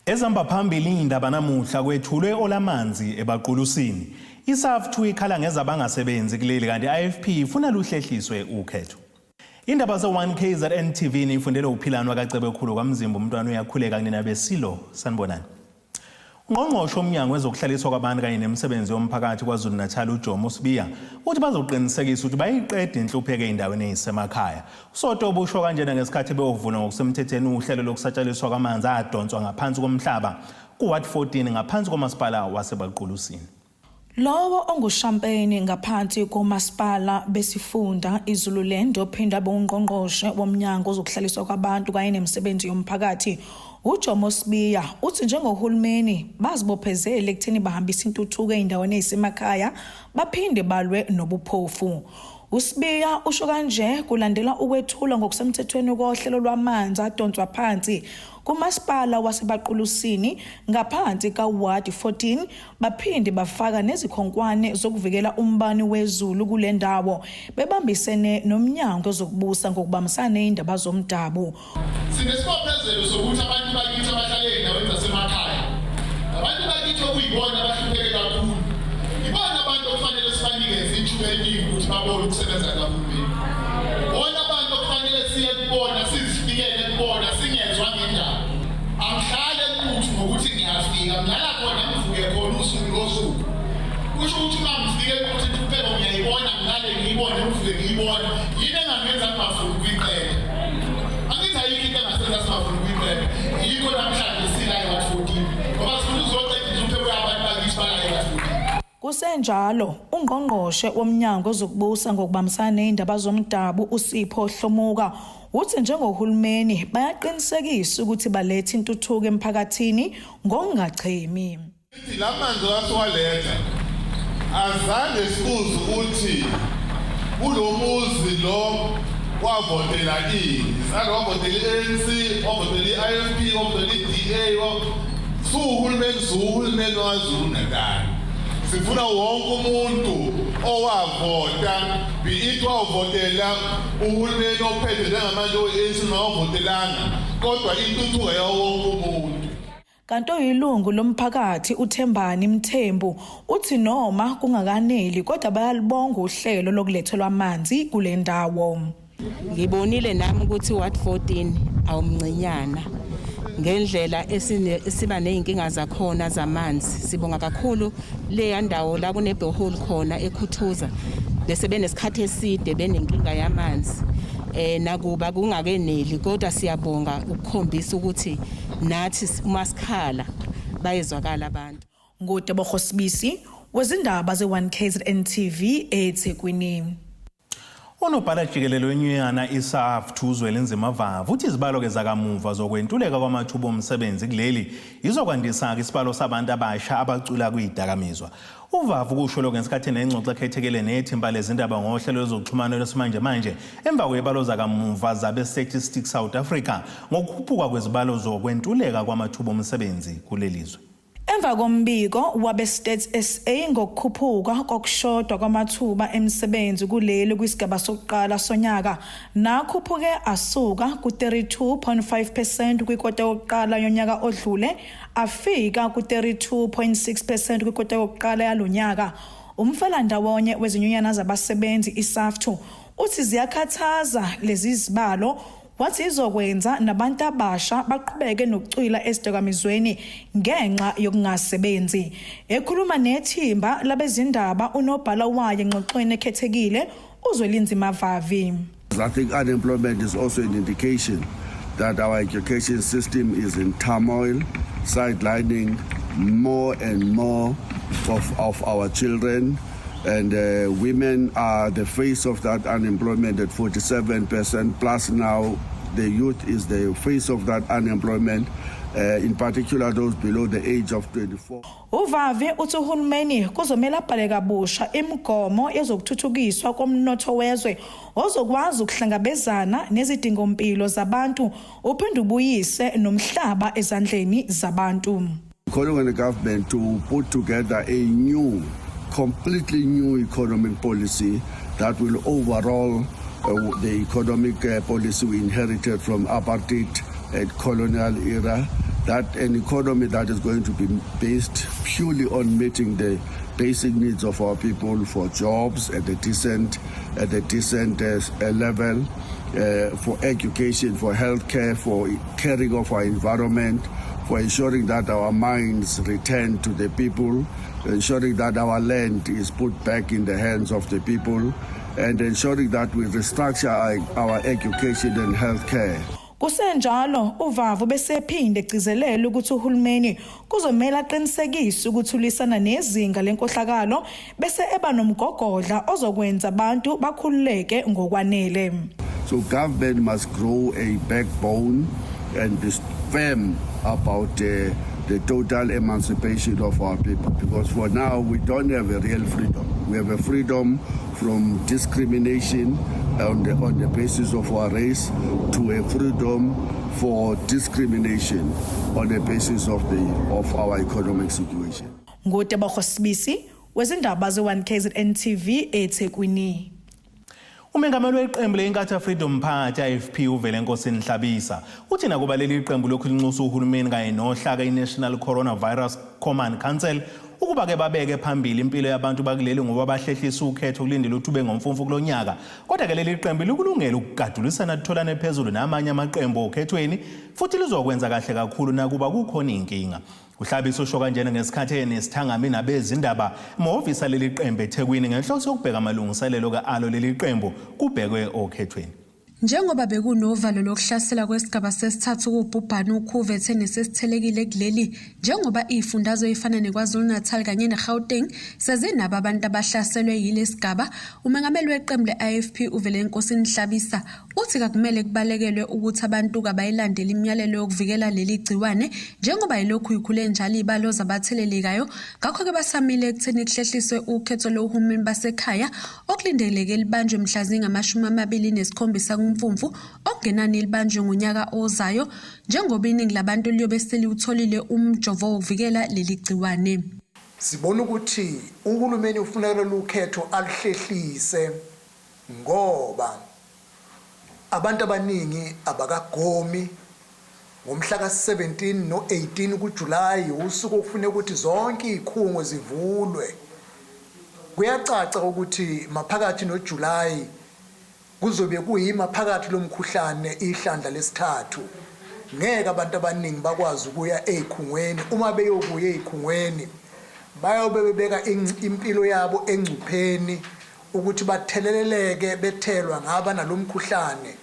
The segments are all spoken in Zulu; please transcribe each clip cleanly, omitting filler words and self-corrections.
Ezihamba phambili indaba namuhla kwethulwe olamanzi eBaqulusini. ISAFTU ikhala ngezabangasebenzi kuleli kanti i-IFP ifuna luhlehliswe ukhetho. Indaba ze-1 KZN TV niyifundele uPhilani wakaCebekhulu kwaMzimba, umntwana uyakhuleka kunina besilo. Sanibonani. Ungqongqoshe womnyango wezokuhlaliswa kwabantu kanye nemisebenzi yomphakathi KwaZulu-Natal uJomo Sibiya uthi bazoqinisekisa ukuthi bayiqeda inhlupheko ey'ndaweni ey'semakhaya. USoto ubusho kanjena ngesikhathi beyovula ngokusemthethweni uhlelo lokusatshalaliswa kwamanzi adonswa ngaphansi komhlaba ku-Ward 14 ngaphansi komasipala waseBaqulusini. Lowo ongushampeni ngaphansi komasipala besifunda iZululand ophinde abe ungqongqoshe womnyango wezokuhlaliswa kwabantu kanye nemisebenzi yomphakathi uJomo Sibiya uthi njengohulumeni bazibophezele ekutheni bahambise intuthuko ey'ndaweni ey'semakhaya baphinde balwe nobuphofu. USibiya usho kanje kulandela ukwethulwa ngokusemthethweni kohlelo lwamanzi adonswa phansi kumasipala waseBaqulusini ngaphansi kaWard 14, baphinde bafaka nezikhonkwane zokuvikela umbani wezulu kule ndawo bebambisene nomnyango wezokubusa ngokubambisana nezindaba zomdabu. Sinesibophezelo sokuthi abantu bakithi abahlala ey'ndaweni zasemakhaya, abantu bakithi okuyibona abahlupheke kakhulu, ibona abantu okufanele sibanikeze ithuba eliningi ukuthi babone ukusebenza kahulumeni. Ibona abantu okufanele siye kubona, sizifikele kubona, singezwa ngendaba. Angihlale eNquthu ngokuthi ngiyafika, ngilala khona ngivuke khona usuku nosuku. Kusho ukuthi uma ngifike eNquthu inhlupheko ngiyayibona, ngilale ngiyibone, ngivuke ngiyibone. Yini engangenza ngingafuni ukuyiqeda? Angithi ayikho into engasenza singafuni ukuyiqeda. Yikho namhlanje sila eWard 14 ngoba sifuna ukuzoqeda inhlupheko yabantu bakithi bala eWard 14. Kusenjalo, uNgqongqoshe woMnyango wezokuBusa ngokuBambisana neziNdaba zoMdabu uSipho Hlomuka uthi njengohulumeni bayaqinisekisa ukuthi baletha intuthuko emphakathini ngokungachemi. Sithi la manzi wasiwaletha azange sibuze ukuthi kulo muzi lo wavotela ini, sale wavotela i-ANC, wavotela i-IFP, wavotela i-DA. Siwuhulumeni, siwuhulumeni waKwaZulu-Natal, sifuna wonke umuntu owavota, be it wawuvotela uhulumeni ophethe njengamanje oyi-ANC noma awuvotelanga, kodwa intuthuko yawo wonke umuntu. Kanti oyilungu lomphakathi uThembani Mthembu uthi noma kungakaneli kodwa bayalibonga uhlelo lokulethelwa amanzi kule ndawo. Ngibonile nami ukuthi Ward 14 awumncinyana ngendlela esiba nezinkinga zakhona zamanzi. Sibonga kakhulu leya ndawo la kune-borehole khona eKhuthuza, bese benesikhathi eside benenkinga yamanzi. Nakuba kungakeneli kodwa siyabonga ukukhombisa ukuthi nathi uma sikhala bayezwakala abantu. NguTebogo Sibisi wezindaba ze-1 KZN TV eThekwini. Unobhala jikelele wenyuyana iSAFTU uZwelinzima Vavu uthi izibalo-ke zakamuva zokwentuleka kwamathuba omsebenzi kuleli izokwandisa-ke isibalo sabantu abasha abacula kwidakamizwa. UVavu kusho lokhu ngesikhathi nengxoxo ekhethekile nethimba lezindaba ngohlelo lwezokuxhumana lwesimanjemanje emva kwezibalo zakamuva zabe-Statistics South Africa ngokukhuphuka kwezibalo zokwentuleka kwamathuba omsebenzi kuleli zwe. Emva kombiko wabe-Stats SA ngokukhuphuka kokushoda kwamathuba emisebenzi kuleli kwisigaba sokuqala sonyaka, nakhuphuke asuka ku-32.5 percent kwikota yokuqala yonyaka odlule afika ku-32.6 percent kwikota yokuqala yalo nyaka. Umfelandawonye wezinyunyana zabasebenzi iSAFTU uthi ziyakhathaza lezi zibalo, wathi izokwenza nabantu abasha baqhubeke nokucwila ezidakamizweni ngenxa yokungasebenzi. Ekhuluma nethimba labezindaba unobhala wayo engxoxweni ekhethekile uZwelinzima Vavi. I think unemployment is also an indication that our education system is in turmoil, sidelining more and more of our children. And women are the face of that unemployment at 47% plus now. The youth is the face of that unemployment, in particular those below the age of 24. UVavi uthi uhulumeni kuzomele abhale kabusha imigomo yezokuthuthukiswa komnotho wezwe ozokwazi ukuhlangabezana nezidingompilo zabantu, uphinde ubuyise nomhlaba ezandleni zabantu. Calling on the government to put together a new, completely new economic policy that will overhaul the economic policy we inherited from apartheid and colonial era. That an economy that is going to be based purely on meeting the basic needs of our people for jobs at a decent at a decent level, for education, for healthcare, for caring of our environment, for ensuring that our mines return to the people, ensuring that our land is put back in the hands of the people, and ensuring that we restructure our education and healthcare. Kusenjalo uVavu besephinde egcizelela ukuthi uhulumeni kuzomela aqinisekise ukuthi ulisana nezinga lenkohlakalo bese eba nomgogodla ozokwenza abantu bakhululeke ngokwanele. So government must grow a backbone and be firm about the total emancipation of our people, because for now we don't have a real freedom. We have a freedom from discrimination on the basis of our race to a freedom for discrimination on the basis of our economic situation. NguTebogo Sibisi wezindaba ze-1 KZN TV eThekwini. Umengameli weqembu le-Inkatha Freedom Party, IFP, uVelenkosini Hlabisa uthi nakuba leli qembu lokhu linxusa uhulumeni kanye nohlaka i-National Coronavirus Command Council ukuba-ke babeke phambili impilo yabantu bakuleli ngoba bahlehlisa ukhetho kulindele ukuthi ube ngomfumfu kulo nyaka, kodwa-ke leli qembu likulungele ukugadulisana litholane phezulu namanye amaqembu okhethweni futhi lizokwenza kahle kakhulu nakuba kukhona iy'nkinga. UHlabisa usho kanjena ngesikhathi enesithangami nabezindaba emahhovisi aleli qembu eThekwini ngenhloso yokubheka amalungiselelo alo leli qembu kubhekwe okhethweni. Njengoba bekunovalo lokuhlasela kwesigaba sesithathu kubhubhane ukhuvethe nesesithelekile kuleli, njengoba iy'fundazwe ey'fana neKwaZulu-Natal kanye neGauteng sezinabo abantu abahlaselwe yile sigaba, umengameli weqembu le-IFP uVelenkosini Hlabisa uthi kakumele kubalekelwe ukuthi abantu kabayilandeli imiyalelo yokuvikela leli gciwane njengoba yilokhu ikhule njalo iy'balo zabathelelekayo. Ngakho-ke basamile ekutheni kuhlehliswe ukhetho lohulumeni basekhaya okulindeleke libanjwe mhla zingama-27 kuMfumfu, okungenani libanjwe ngonyaka ozayo, njengoba iningi labantu liyobe seliwutholile umjovo wokuvikela leli gciwane. Sibona ukuthi uhulumeni ufuneka lolu khetho aluhlehlise ngoba abantu abaningi abakagomi. Ngomhla ka-17 no-18 kuJulayi usuku okufuneka ukuthi zonke izikhungo zivulwe. Kuyacaca ukuthi maphakathi noJulayi kuzobe kuyima phakathi lomkhuhlane ihlandla lesithathu. Ngeke abantu abaningi bakwazi ukuya ezikhungweni. Uma beyokuya ezikhungweni, bayobe bebeka impilo yabo engcupheni ukuthi batheleleleke, bethelwa ngaba nalomkhuhlane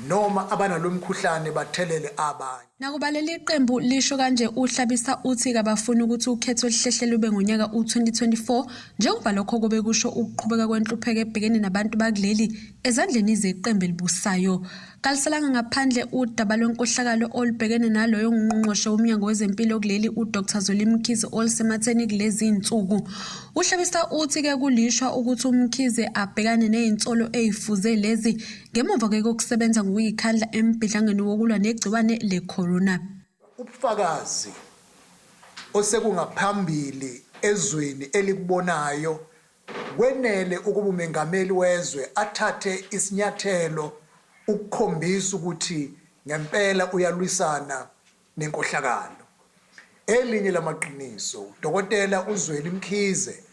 noma abanalomkhuhlane bathelele abanye. Nakuba leli qembu lisho kanje, uHlabisa uthi kabafuni ukuthi ukhetho lihlehle lube ngonyaka u-2024, njengoba lokho kube kusho ukuqhubeka kwenhlupheko ebhekene nabantu bakuleli ezandleni zeqembu elibusayo. Kalisalanga ngaphandle udaba lwenkohlakalo olubhekene naloyo ngqongqoshe womnyango wezempilo kuleli, uDr Zweli Mkhize, olisematheni kulezi zinsuku. UHlabisa uthi-ke kulishwa ukuthi uMkhize abhekane nezinsolo ezifuze lezi ngemuva kokusebenza ngokuyikhandla embhidlangweni wokulwa negciwane le-corona. Ubufakazi osekungaphambili ezweni elikubonayo kwenele ukuba umengameli wezwe athathe isinyathelo ukukhombisa ukuthi ngempela uyalwisana nenkohlakalo. Elinye lamaqiniso, udokotela uZweli Mkhize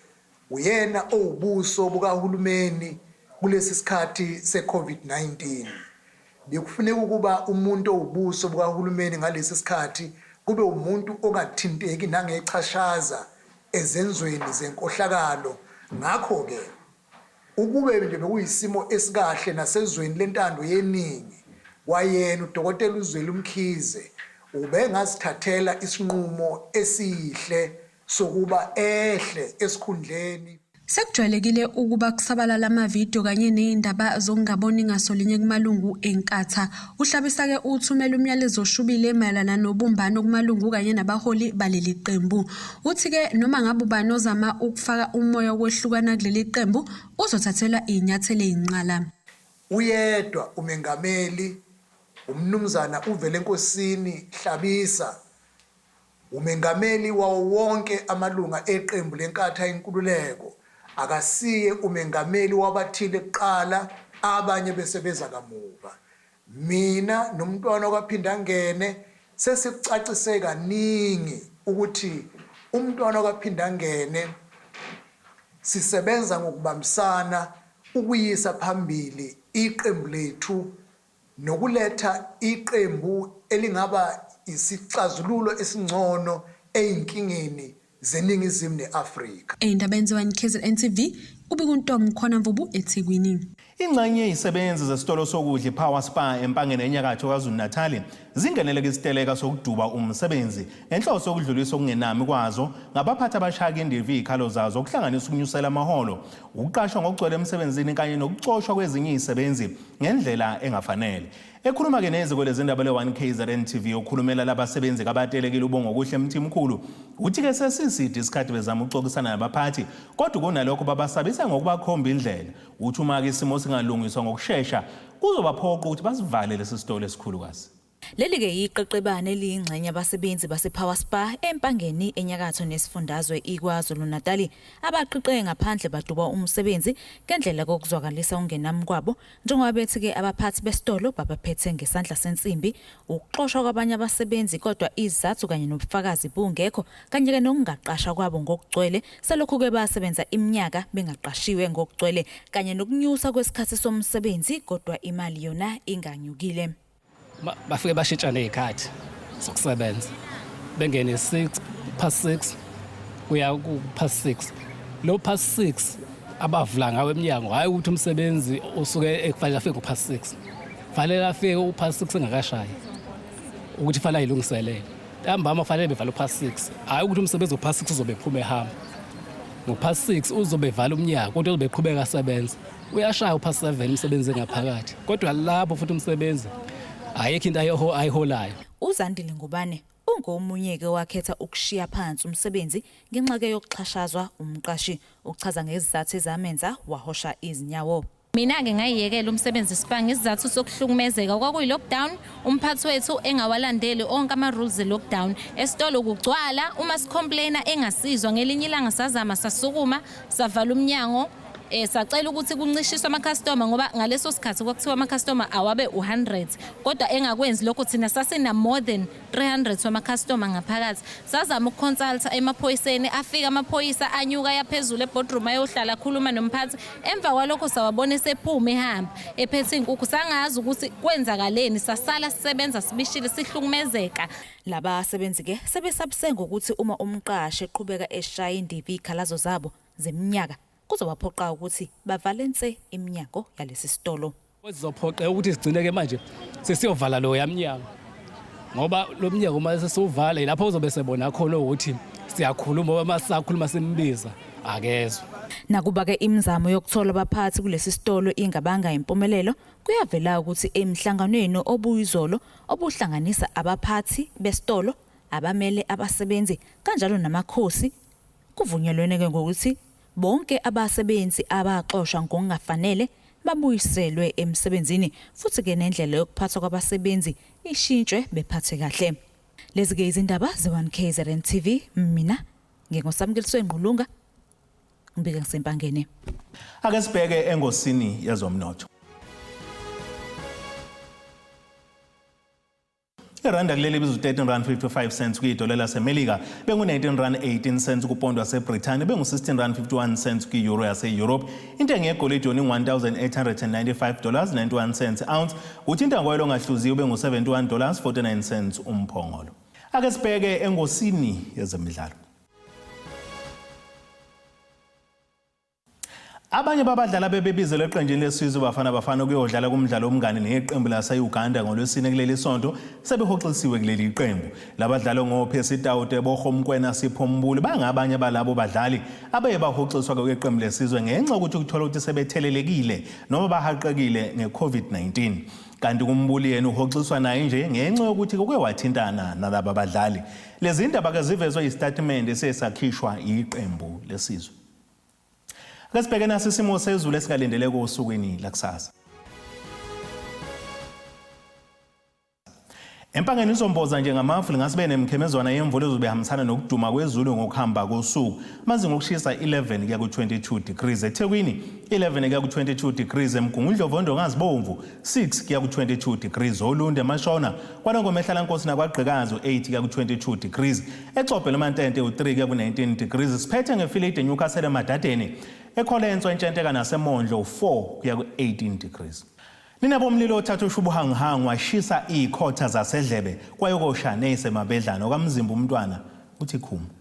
uyena owubuso bukahulumeni kulesi sikhathi se-COVID-19. Bekufuneka ukuba umuntu owubuso bukahulumeni ngalesi sikhathi kube umuntu ongathinteki nangechashaza ezenzweni zenkohlakalo. Ngakho-ke ukube nje bekuyisimo esikahle nasezweni lentando yeningi, kwayena udokotela uZweli Mkhize ubengazithathela isinqumo esihle sokuba ehle esikhundleni. Sekujwayelekile ukuba kusabalala amavidiyo kanye nezindaba zokungaboni ngasolinye kumalungu eNkatha. UHlabisa-ke uthumela umyalezo oshubile mayelana nobumbano kumalungu kanye nabaholi baleli qembu. Uthi-ke noma ngabe ubani ozama ukufaka umoya wokwehlukana kuleli qembu uzothathelwa iy'nyathelo ey'nqala. Uyedwa umengameli, umnumzana uVelenkosini Hlabisa, umengameli wawo wonke amalunga eqembu leNkatha Inkululeko. Akasiye umengameli wabathile kuqala, abanye bese beza kamuva. Mina nomntwana kwaPhindangene. Sesikucacise kaningi ukuthi umntwana kaPhindangene sisebenza ngokubambisana ukuyisa phambili iqembu lethu nokuletha iqembu elingaba isixazululo esingcono ezinkingeni zeNingizimu ne-Afrika. Ey'ndabeni ze-1 KZN TV, uBikuntombi Mkhona Mvubu eThekwini. Ingxenye yezisebenzi zesitolo sokudla iPower Spa eMpangeni enyakatho KwaZulu-Natal zingenele kwisiteleka sokuduba umsebenzi ngenhloso yokudlulisa okungenami kwazo ngabaphathi abashaya indiva izikhalo zazo okuhlanganisa ukunyusela amaholo, ukuqashwa ngokugcwele emsebenzini kanye nokuxoshwa kwezinye izisebenzi ngendlela engafanele. Ekhuluma-ke neziko lezindaba le-1 KZN TV okhulumela labasebenzi kabatelekile uBongokuhle Mthimkhulu uthi-ke sesiside isikhathi bezama ukuxoxisana nabaphathi kodwa kunalokho babasabisa ngokubakhomba indlela. Uthi uma-ke isimo singalungiswa ngokushesha kuzobaphoqa ukuthi basivale lesi sitolo esikhulukazi. Leli-ke yiqeqebane eliyingxenye abasebenzi basePower Spa eMpangeni enyakatho nesifundazwe iKwaZulu-Natali abaqiqeke ngaphandle baduba umsebenzi ngendlela kokuzwakalisa ukungenami kwabo Njengoba bethi-ke abaphathi besitolo babaphethe ngesandla sensimbi, ukuxoshwa kwabanye abasebenzi kodwa izizathu kanye nobufakazi bungekho, kanye-ke nokungaqashwa kwabo ngokugcwele, selokhu-ke basebenza iminyaka bengaqashiwe ngokugcwele, kanye nokunyusa kwesikhathi somsebenzi kodwa imali yona inganyukile. Bafike bashintshane iy'khathi zokusebenza, bengene 6 past 6 kuya ku-past 6. Lo past 6 abavula ngawo emnyango, hhayi ukuthi umsebenzi usuke ekufanele afike ngo-past 6, fanele afike u-past 6 engakashayi ukuthi fanele ayilungiselele. Ntambama fanele bevala u-past 6, hhayi ukuthi umsebenzi ngo-past 6 uzobe ephuma ehamba. Ngo-past 6 uzobe evala umnyango kodwa uzobe eqhubeka asebenza. Uyashaya u-past 7 umsebenzi engaphakathi, kodwa lapho futhi umsebenzi ayikho into ayiholayo. UZandile Ngubane ungomunye-ke owakhetha ukushiya phansi umsebenzi ngenxa-ke yokuxhashazwa umqashi. Uchaza ngezizathu ezamenza wahosha izinyawo. Mina-ke ngayiyekela umsebenzi Spa ngesizathu sokuhlukumezeka. Kwakuyi-lockdown, umphathi wethu engawalandeli onke ama-rules e-lockdown. Esitolo kugcwala, uma si-complaina engasizwa. Ngelinye ilanga sazama sasukuma savala umnyango, sacela ukuthi kuncishiswe amakhastoma ngoba ngaleso sikhathi kwakuthiwa amakhastoma awabe u-100, kodwa engakwenzi lokho. Thina sasina more than 300 wamakhastoma ngaphakathi. Sazama ukuconsulta emaphoyiseni, afika amaphoyisa anyuka yaphezulu eboardroom ayohlala akhuluma nomphathi. Emva kwalokho sawabona esephuma ehamba ephethe iy'nkukhu, sangazi ukuthi kwenzakaleni. Sasala sisebenza sibishile sihlukumezeka. Laba basebenzi-ke sebesabise ngokuthi uma umqashi eqhubeka eshaya indiva iy'khalazo zabo zeminyaka kuzobaphoqa ukuthi bavale nse iminyango yalesi sitolo. Sizophoqeka ukuthi sigcine-ke manje sesiyovala loya mnyango, ngoba lo mnyango uma sesiwuvala yilapho uzobe sebona khona ukuthi siyakhuluma, ngoba uma sisakhuluma simbiza akezwa. Nakuba-ke imizamo yokuthola abaphathi kulesi sitolo ingabanga impumelelo, kuyavela ukuthi emhlanganweni obuyizolo obuhlanganisa abaphathi besitolo, abamele abasebenzi kanjalo namakhosi, kuvunyelwene-ke ngokuthi bonke abasebenzi abaxoshwa ngokungafanele babuyiselwe emsebenzini futhi-ke nendlela yokuphathwa kwabasebenzi ishintshwe bephathwe kahle. Lezi-ke izindaba ze-1 KZN TV, mina nginguSamkeliswe Ngqulunga, ngibike ngisempangeni. Ake sibheke engosini yezomnotho. Iranda kuleli ibiza u-13 rand 55 cents kwidola laseMelika, bengu-19 rand 18 cents kupondo waseBrithani, bengu-16 rand 51 cents kwi-euro yase-Europe. Intengo yegolide yona ingu-1895 dollars 91 cents ounce, kuthi intengo yoyilo ongahluziwe bengu-71 dollars 49 cents umphongolo. Ake sibheke engosini yezemidlalo. Abanye babadlali abebebizelwe eqenjini lesizwe Bafana Bafana ukuyodlala kumdlalo womngane neqembu lase-Uganda ngoLwesine kuleli sonto sebehoxisiwe kuleli qembu. Labadlali ngoPercy Tau, Teboho Mokoena, Sipho Mbule bangabanye balabo badlali abeye bahoxiswa kweqembu lesizwe ngenxa yokuthi kuthola ukuthi sebethelelekile noma bahaqekile nge-COVID-19. Kanti kuMbuli yena uhoxiswa naye nje ngenxa yokuthi kuke wathintana nalaba badlali. Lezi ndaba-ke zivezwe yisitatimende esesakhishwa yiqembu lesizwe. Ake sibheke nasi isimo sezulu esingalindeleke osukwini lakusasa. Empangeni izomboza nje ngamafu lingasibe nemkhemezwana yemvula ezobe ihambisana nokuduma kwezulu ngokuhamba kosuku. Amazinga okushisa 11 kuya ku-22 degrees eThekwini, 11 kuya ku-22 degrees eMgungundlovu oNdongazibomvu, 6 kuya ku-22 degrees Olundi eMashona, KwaNongoma eHlalankosi naKwaGqikazi u-8 kuya ku-22 degrees, eXobho eMantente u-3 kuya ku-19 degrees. Siphethe ngefilidi eNewcastle eMadadeni, eKholenso eNtshenteka naseMondlo u-4 kuya ku-18 degrees. Nina bomlilo othatha ushubuhanguhangu washisa izikhotha zasedlebe kwayokosha neyisemabedlana okamzimba umntwana uthi khumu.